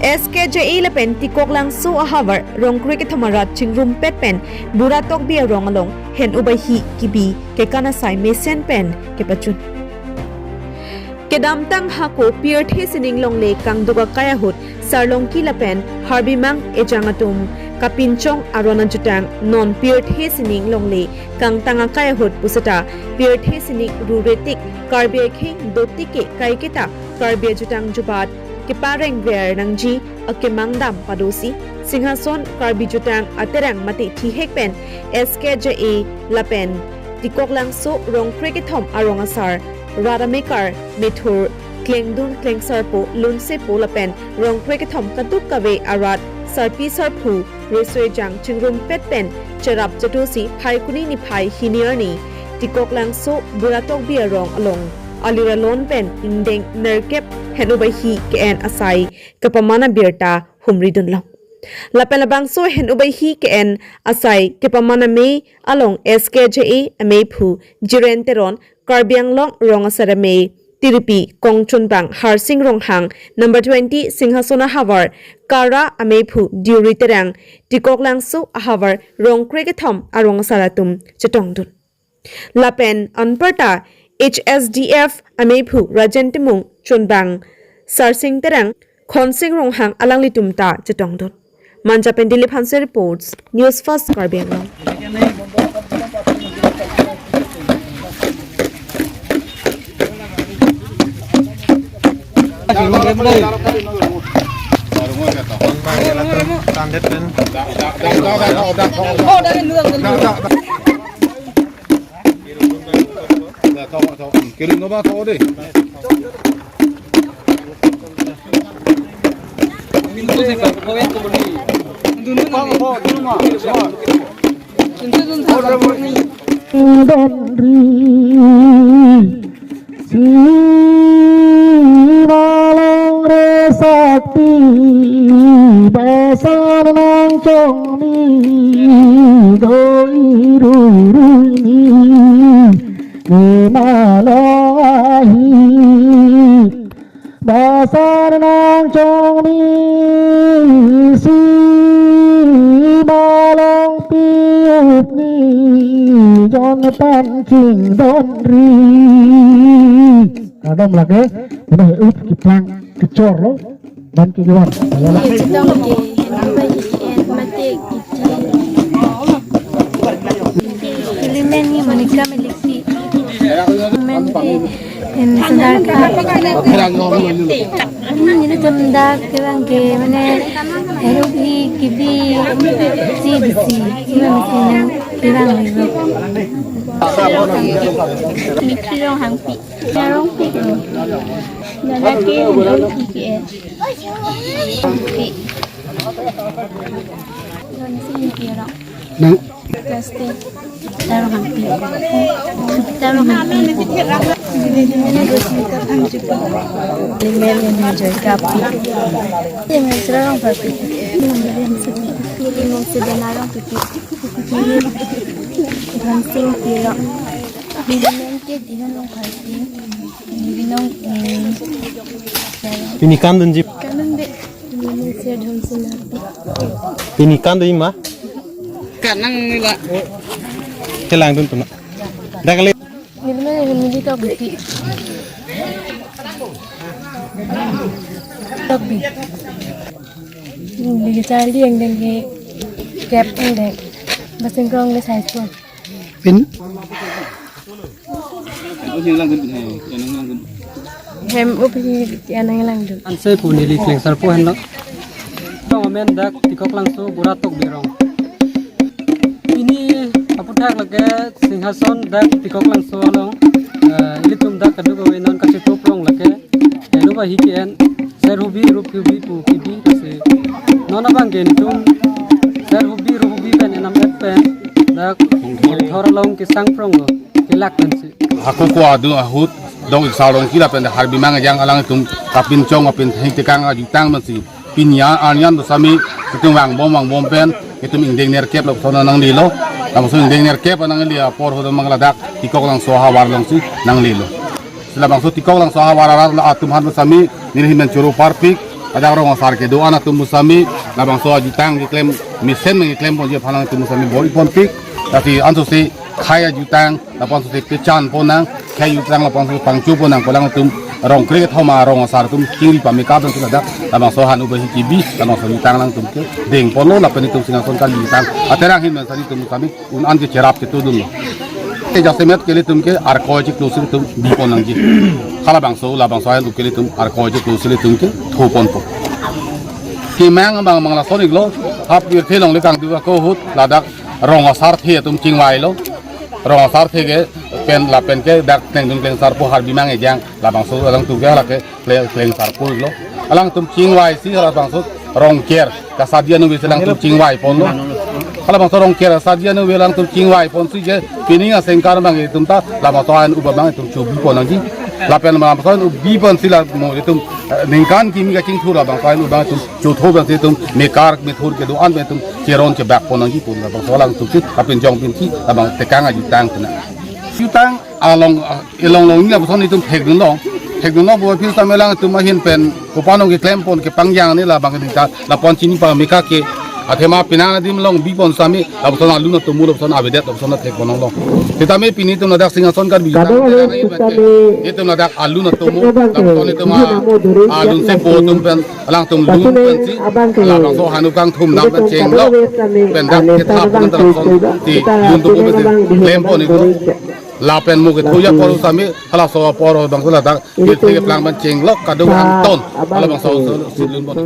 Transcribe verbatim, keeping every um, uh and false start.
S K J A lapen Tikoklangso ahavar Rongkre kethom arat chingrumpet pen Buratokbi arong along hen-ubahi kibi kekan asai mesen pen kepachun. Kedamtang hako pirthe sining longle kangduk akai ahut Sarlongki lapen Harbimang ejang atum kapinchong aron ajutang non pirthe sining longle kangtang akai ahut puseta pirthe sining ruretik Karbi akhei dotik ke kaiketa Karbi ajutang jubat keparengver nangji akemang dam padosi Singhason Karbi Jutang aterang mate thihek pen S K J A lapen Tikoklangso Rongkre kethom arong asar rat amekar methur klengdun klengsarpo lunsepo lapen Rongkre kethom kaduk kave arat sarpi sarphu resoi jang chingrumpet pen cherap chatusi Phaikuni niphai hini arni Tikoklangso Buratokbi arong along aliralon pen ingdeng nerkep hen-ubahi ke-en asai kepaman abirta humridunlong. Lapen labangso hen-ubahi ke-en asai kepaman amei along S K J A ameiphu Jiren Teron, Karbi Anglong rong asar amei tiripi kongchunbang Harsing Ronghang, number twenty Singhason ahavar Kara ameiphu Diuri Terang, Tikoklangso ahavar Rongkre kethom arong asar atum chetongdun. Lapen anparta H S D F ameiphu Rajen Timung, chunbang Sarsing Terang, Khonsing Ronghang alanglitum ta chetongdun. Manja pen Dilip Hanse reports, News First Karbi Anglong. Kirim no ba to de. Donri si malong re sakti basan nangchongni doi ruruni ni malong ahi. Basan nangchongni si malong piup ni jon pan chingdonri. Kadam lake, udah up kiplang kechor lo, dan kejuan. Ye, chetong ke, henam bayi, en mate, iti. Kilimen ni Monica Meliki. Men ke, en sadar ka. Nelitum dak kevang ke, mane, erup hi kibi, si bisi, kibi misi nang kevang erup. Mikri Ronghangpi. Arongpi. Lalake Ronghangpi ke. Pi. Ronsi Pi arong. Nang. Plastic. Ronghangpi. Ronghangpi. Ini Rosmita Thangjupi. Limen ini Joy Kapi. Ini Mesra Rongparpi. Ini Sedana Rongpipi. Ini Bhansing Pi arong. Ini Mengke Dihan Rongparpi. Ini Binong, eh, Pini kan dunji. Kanun de. Ini Mesra Dhamsina. Pini kan dunji ma? Kanang nila. Kelangdun tuna. Dak kali. Nilma nili tok bi. Tok bi. Nili charli angdeng ke kep angdeng. Basing krong le size ko. Pin. Hem up hi anang langdun. Anse pu neli klengsarpo henlo. Tong amen dak Tikoklangso Buratokbi arong. Pini aputhak lake Singhason dak Tikoklangso along, eh, ilitum dak kaduk kave non kachetoprong lake, eh, ruba hi ke-en, ser hubi, rup hubi, pu kibi, si. Non abang ke nelitum, ser hubi, rup hubi pen enam et pen, dak, thor along kesangprong lo, kelak pensi. Hako ko adu ahut, dong ik Sarlongki lapen Harbimang ejang alangtum, kapinchong, kapinthai tekang, ajutang pensi. Pini arni an sami, itum vangbom, vangbom pen, itum ingdeng nerkep lo, sona nanglelo. Langsung ingdeng nerkep nanglelo, apor hodo mangladak, Tikoklangso ahavar alongsi nanglelo. Si labangso Tikoklangso ahavar arat atum aphan sami, neli himen choro parpik, Ladak rong asar kedo-an atum pusitame, labangso ajutang keklem, mesen nangkeklem ponji aphan atum pusitame bor-i ponpik. Lasi ansose khei ajutang, lapuson sose pechan pon nang, khei ajutang lapuson sose pangcho pon nang, pu alangtum rong kre-kethom arong asar atum chingri pameka pen ladak, labangso han uba hi kibi, labangso ajutang alangtum kedeng ponlo, lapen itum Singhason Karbi Jutang Aterang ahin pen sani itum pusitame un-an ke cherap ketu dunlo. Ke jasemet ke ilitum ke arkoi chiklo si ilitum bi pon nangji. Halabangso, labangso ahin uke ilitum arkoi chiklo si ilitum ketho ponpo. Kemang abang mang lason iklo, hap pirthe along le kangduk ako ahut, ladak rong asarthe atum chingvailo. Rong asarthe ke pen lapen ke dak Klengdun Klengsarpo Harbimang Ejang, labangso alangtum ke hala ke Kle-, Klengsarpo iklo. Alangtum chingvaisi halabangso Rongker kasadi anu ave si alangtum chingvai ponlo. Halabangso Rongker kasadi anu ave alangtum chingvai ponsi je pining asengkar abang itum ta labangso ahin uba abang itum chobi pon nangji. Lapen labangso ahin ubi ponsi la mo itum, eh, ningkan kimi kachingthur labangso ahin uba abang itum chotho abang si itum mekar methur kedo-an abang itum cheron chebak pon nangji pu labangso alangtum si apinjong pinsi labang tekang ajutang pu nang. Jutang along, ah, ilong long ni lapuson itum thekdunlong. Thekdunlong pu aphi sitame alangtum ahin pen kopi-an nangkeklem pon kepangjang ni labang keding ta lapuson chini pameka ke athema penang adim along bi pon sitame lapuson alun atomo lapuson avedet lapuson thek pon longlong. Sitame pini itum ladak Singhason Karbi Jutang Aterang ahin pen ke itum ladak alun atomo lapuson itum a, alun sepo atum pen alangtum lun pensi labangso hanu kangthum dam pen chenglok pen dak kethap pen lapuson si lun atomo pensi klem pon iklo. Lapen mo kethoji apor sitame halaso apor abang ladak, ilitum keplang pen chenglok kadokave ton, halabangso si lun pon.